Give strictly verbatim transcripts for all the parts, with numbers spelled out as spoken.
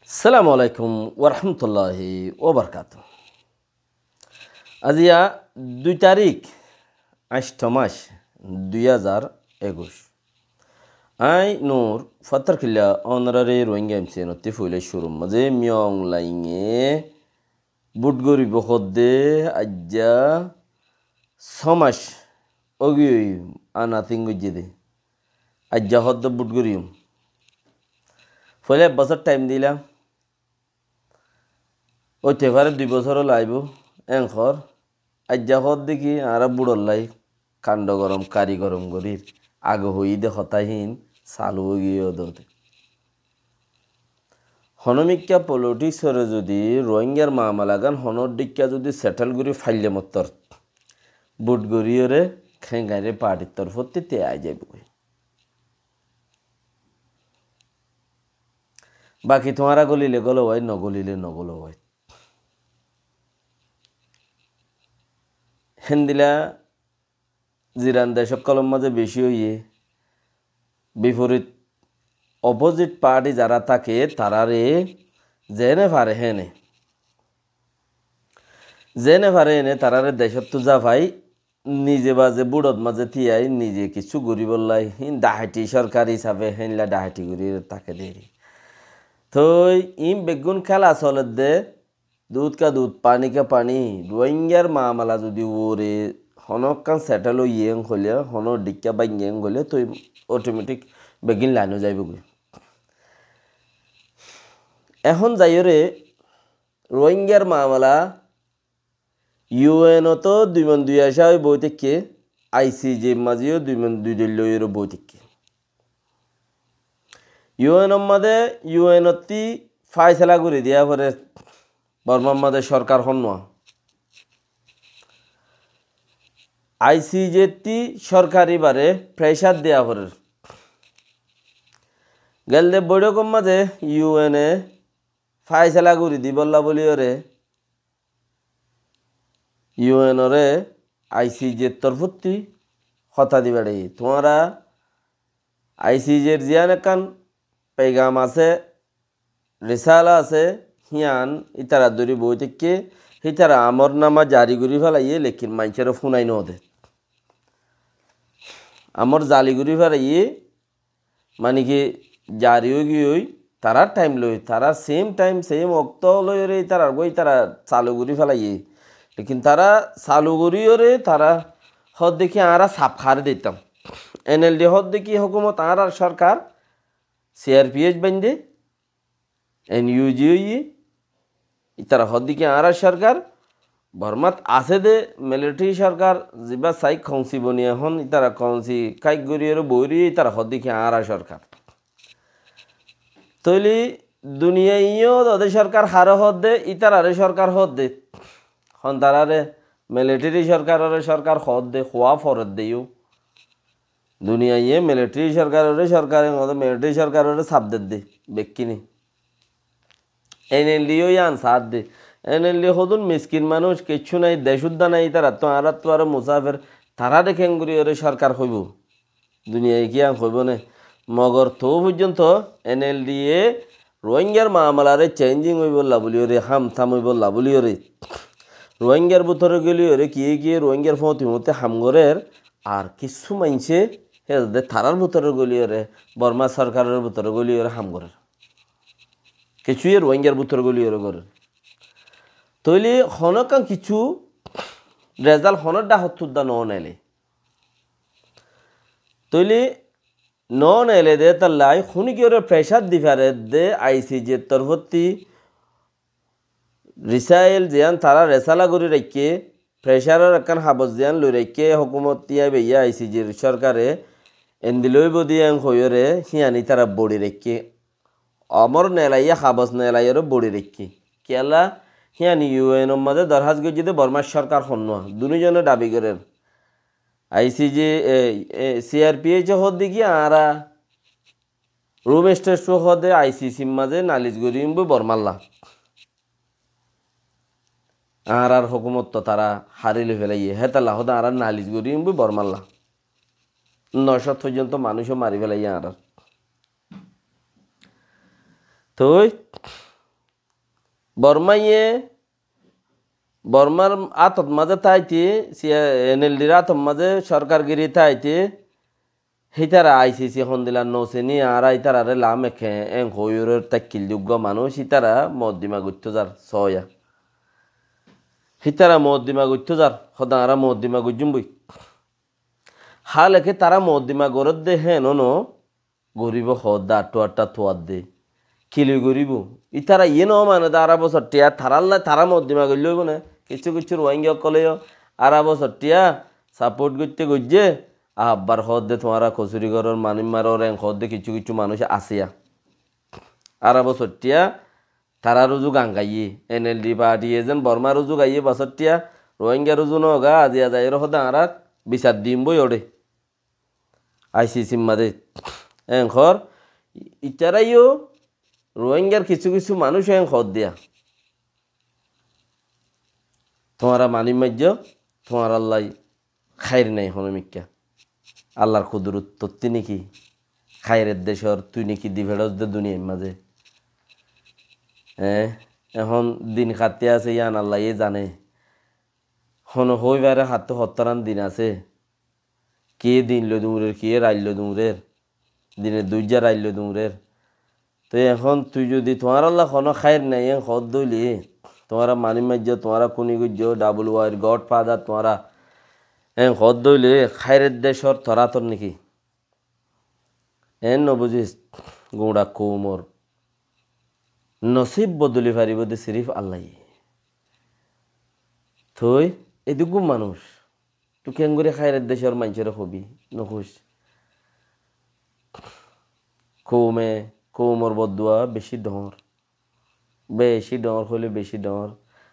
Assalamu alaikum warahmatulláhi wabarakátuhu. Aziya dui tarík, añctho mac, dui házar ekuic. Añí Nur Fattarkilla, ónorare Rohingya M C N ottú foila cúrur mazé Min Aung Hlaing e bút goribó hoódde aijja só mac ógiyoi, ana tin goijjé dé. Aijja hoódde bút goriyum. Foila ek bosór thaim dila. Óite fare dui bosór ó laibo, en hoór. Aijja hoódde ki, añára búçollá kando gorom, kari gorom gorír. Age hoiyí dé hotá hín salu óigiyoi dóde. Honó mikká politics ore zodi Rohingyar mamala gán honó dhikká zodi settle gorí faille mottor, bút goríyore keéngaire partir torfótti te ai zaibogói. Baki tuáñra golile golo bái, no golile no golo bái. Héndila ziran dec ókkolor mazé beci óiye, biforit, opposite party zara táke, tarare zene fare hene, zene fare hene tarare decóttu zafai, nize baze búçot mazé tiyai, nize kissú goríbollá, hín dhahaiti sorkar hísafe hénla dhahaiti gorí táke deri. Toi iín beggún kéla soledde, dud ka dud, pani ka pani, Rohingyar mamala zodi uore honókkan settle óiye en hoilé, honó dhikká báinge en hoilé, toi automatic beggín lain ói zaibogói. Ehón zaiyóre Rohingyar mamala U N ot dui mon dui acá ói boi táikke, I C J mazé yó dui mon dui dóilla óiyore boi táikke. U N ot mazé, U N ottí faisala gorí diya forer, Bormar mazé sorkar honnúa. I C J ttí sorkar ibare pressure diya forer. Gelde boiçókor mazé U N e faisala gorí dibolla bóliyoré U N ore I C J r torfótti hotá di beçaiyé. Tuáñra I C J r ziyán ekkán pegam asé, risala asé, híyan ítara dóri boi táikke, hítara amornama jari gorí félaiyé, lekin maincóre fúnai node. Amor zali gorí félaiyé, mani ki jari óigiyoi, tarár thaim loi, tarár same time, same okto loiyóre ítarar goi ítara salu gorí félaiyé. Lekin tará salu goríyoré tará hoódde ki añára saf háre ditam. N L D hoódde ki hókumot añárar sorkar, C R P H bainde, N U G óiye, ítara hoódde ki añárar sorkar, Bormat asé dé military sorkar, zibá saik kounsi boni ehón, ítara kounsi káik goríyoré boóri, ítara hoódde ki añárar sorkar. Tóile duniyaiye yó dode sorkar haré hoódde, ítararé sorkar hoódde. Hon tararé military sorkaroré sorkar hoódde, hoá foredde yó. Duniyaiye military sorkaroré sorkar, military sorkaroré saf dedde, bekkíni. N L D yó yián saádde. N L D hodún miskin manúic, kiccú nai, dec uddá nai, ítarattú añárattú aró musáfer, taráre keéngoríyoré sorkar hoibó? Duniyai ki yián hoibó né? Mogor toó foijjonto N L D e Rohingyar mamalaré changing óibolla bóliyoré, ham tham óibolla bóliyoré, Rohingyar bútore góliyoré kiyé kiyé Rohingyar fóti fóti ham gorér, ar kissú maincé hé de tarár bútore góliyoré, Borma sorkaror bútore góliyoré ham gorér. Kissú yé Rohingyar bútore góliyoré gorér. Tóile honókkan kissú result honó dháhottú dá no neile. Tóile no neile dé tallai, húni ki ore pressure di fare dé I C J r torfótti, risail ziyán tará resala gorí raikké, pressure or ekkán habos ziyán loi raikké, hókumot yá beiya I C J r sorkare, endilla óibo dé yián hoiyóre, híyan ítara bori raikké. Amor nelaiyé, habos nelaiyóre bori raikké. Kiyólla, híyan U N or mazé dorhás goijjé dé Bormar sorkar honnúa, dunúzone dabi gorér. I C J, e, e, C R P H e hoódde ki añára, Rome Statute hoódde I C C r mazé nalis gorí umbui Bormalla. Añárar hókumot to tará hári loi félaiyé, hétalla hoódde añára nalis gorí umbui Bormalla. Nocót foijjonto manúic ó mari félaiyé añárar. Toi, Bormáye, Bormár átot mazé táite, siya-, NLDr átot mazé sorkargiri táite, hítara ICC hondilla nosini, añára ítarare lam ekke, en hoiyóre tákkil de uggúa manúic, hítara moddima goittó zar, soya. Hítara moddima goittó zar, hoda añára moddima goijjum boi. Háleke tará moddima gorédde hé nono, goríbo hoódde, aṭṭu aṭṭa tuwadde. Kiloi goríbo? Ítara iyé no mane de, arábo sottiya, tarálla tará moddima goillé óibo né? Kissú kissú Ruáingga ókkoleyó arábo sottiya sapót goitté goijjé, abbar hoódde tuáñra kosúri gorór, manúic maror, en hoódde kissú kissú manúic asé ya. Arábo sottiya tarár uzu gangaiyé, NLD party ezen Bormár uzu gaiyé basottiya, Ruáinggar uzu no ga, aziya zaiyóre hoódde añára bisar dim boi óre. ICC mazé. En hoór, itará yó Ruáinggar kissú kissú manúic en hoódde ya. Tuáñra manúic maijjó, tuáñrallá háir nai hono mikká. Allar kudurot tottí niki? Háirer decór tui niki di feros de duniyair mazé. Eh, ehón din kattí asé yían Allaye zane. Hono hoói fare hattú hottóran din asé. Kiyé din loi duñrer, kiyé rait loi duñrer. Dine duijja rait loi duñrer. Toi ehón tui zodi tuáñrallá honó háir nai en hoódde óile, tuáñra manúic maijjó, tuáñra kúni goijjó, double war godfather tuáñra, en hoódde óile háirer decór tor átor niki? En no buzís, guñça koumor nosib bodoli faribó de sirif Allaye. Toi edúggu manúic, tui keéngorí háirer decór maincóre hoibí, no hoís. Koume, koumor boddua beci dhoóñr. Beci dhoóñr hoilé beci dhoóñr.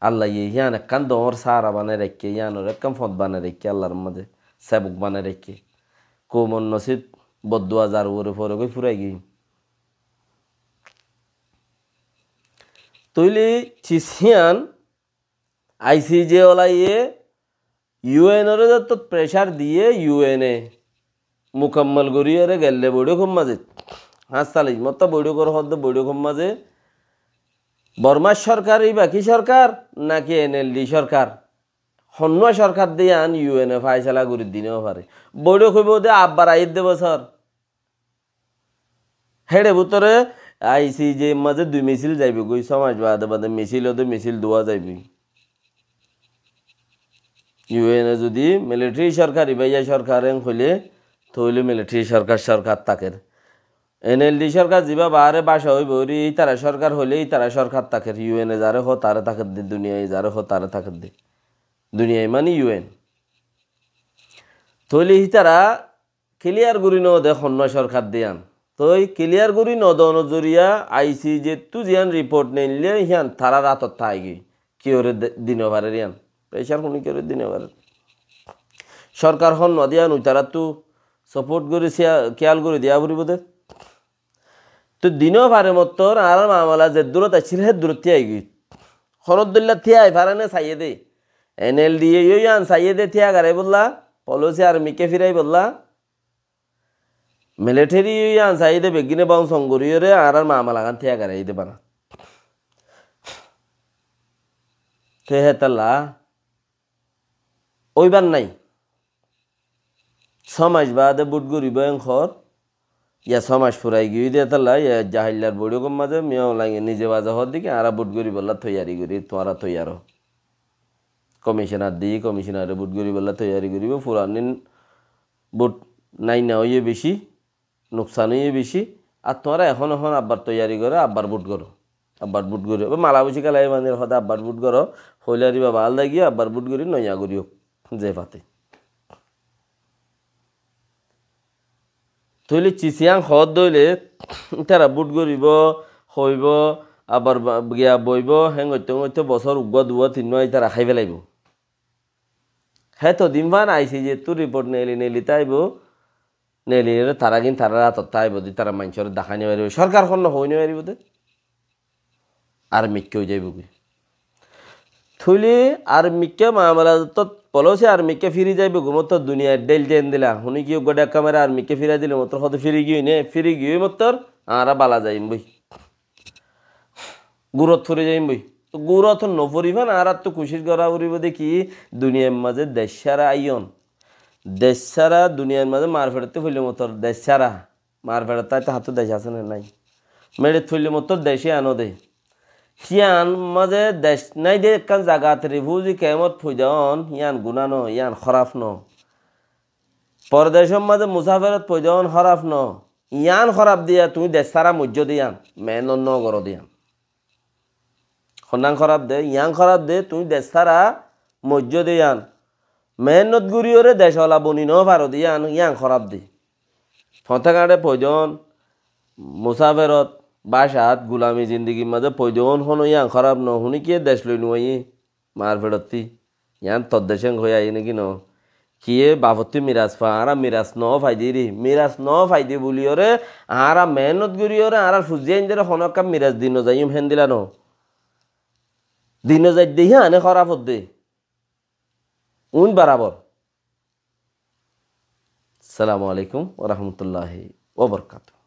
Allaye yían ekkán dhoóñr sára banai raikké, yíanor ekkán font banai raikké, Allar mazé sebok banai raikké. Koumor nosib boddua zar uore foregói furai giyói. Tóile cis hían ICJ olaye UN ore zottót pressure diye, UN e mukammal goríyore gelle boiçókor mazé, háñsalic motta boiçókor hoódde boiçókor mazé Bormár sorkar iba ki sorkar naki NLD sorkar? Honnúa sorkar de yían UN e faisala gorí di no fare. Boiçók óibo de abbar aiyér de bosór. Héçe bútore ICJ mazé dui misil zaibo goi, só mac bade bade misil óde misil duwa zaibo. UN e zodi military sorkar, ibáya sorkar en hoilé, tóile military sorkar sorkar táker. NLD sorkar zibá baáre báca óibo, ítara sorkar hoilé ítara sorkar táker. UN e zaré hoó taré táker de, duniyai zaré hoó taré táker de. Duniyai mani UN. Tóile ítara clear gorí no de honnúa sorkar de yían. Toi clear gorí no donor zoriya ICJ ttu ziyán report neille hían tarár átot táigoi. Kiyóre de-, di no farer yían. Pressure hone kiyóre di no farer. Sorkar honnúa de yían ui taráttu support gorí siya-, kiyal gorí diya foribó de. Toi di no fare mottor añárar mamala ze durot accíl hé durot tíai goi. Honór dóilla tíai fare né saiyé de. NLD ye yó yían saiyé de tíai garai bolla, policy army kké firai bolla. Military yó yían saiyé de beggíne bong song goríyore añárar mamala gán tíai garai de bana. Te hétalla óibar nái. Só mac baade bút goríbo en hoór. Ya só mac furai giyói de hétalla, ya jahaillar boiçókor mazé Min Aung Hlaing e nize baze hoódde ki, añára bút goríbolla toiyari gorí, tuáñra toiyar ó. Commissioner di, commissioner e bút goríbolla toiyari goríbo, furanin bút nai no óiye beci, nuksan óiye beci. Ar tuáñra ehón ehón abbar toiyari goró, abbar bút goró. Abbar bút goró. Ebe mala buci kélai manir hoóde abbar bút goró. Hoilar iba bal dagiyó, abbar bút gorí noiya goríyo. Ze fate. Tóile cis yían hoódde óile, ítara bút goríbo, hoibo, abbar ba-, giya boibo, héngoitté héngoitté bosór uggúa duwá tinnúa ítara hái felaibo. Héto din fán ICJ ttu report neeli neeli táibo, neeli neeli tará gín tarár átot táibo de, tará maincóre dahái no faribo. Sorkar honnúa hoi no faribo de. Ar mikká ói zaibo goi. Tóile ar mikká mamala zottót policy ar mikká firi zaibo goi mottor duniyair dhéil de endilla. Hone ki uggúa dhekka mare ar mikká firai dile mottor hoóde firi giyói né, firi giyói mottor añára bala zaiyum boi. Gurot fori zaiyum boi. Gúrot no fori fán, añárattú kucíc gorá foribó de ki, duniyair mazé dec sára aiyón. Dec sára duniyair mazé marfeçottú foille motor dec sára. Marfeçottú aitó hattú dec asé né nái? Meçit foille motor dec yían ó de. Yían mazé dec nái de ekkán zagat refuji kemot foida on, yían guná no, yían hóraf no. Pordecor mazé musaferot foida on hóraf no. Yían hóraf de yían, tuñí dec sára moijjó de yían, mehénnot no goró de yían. Honnán hóraf de, yían hóraf de, tuñí dec sára moijjó de yían. Mehénnot goríyoré dec ola boni no faro de yían, yían hóraf de. Foñté gañçé foida on, musaferot, bácat, gulami zindigir mazé foida on, hono yían hóraf no, huníkiyé dec loi no aiyé, marfeçottí. Yían tor dec en hoi aiyé né ki no? Kiyé bafottí miras fa, añára miras no fai de ri, miras no fai de buliyoré, añára mehénnot goríyoré, añárar fuzí aindóre hono ekkán miras di no zaiyum héndila no. Di no zai de yían e hóraf ó de. Uin barabor. Assalamu alaikum wa rahmatullahi wa barakatuhu.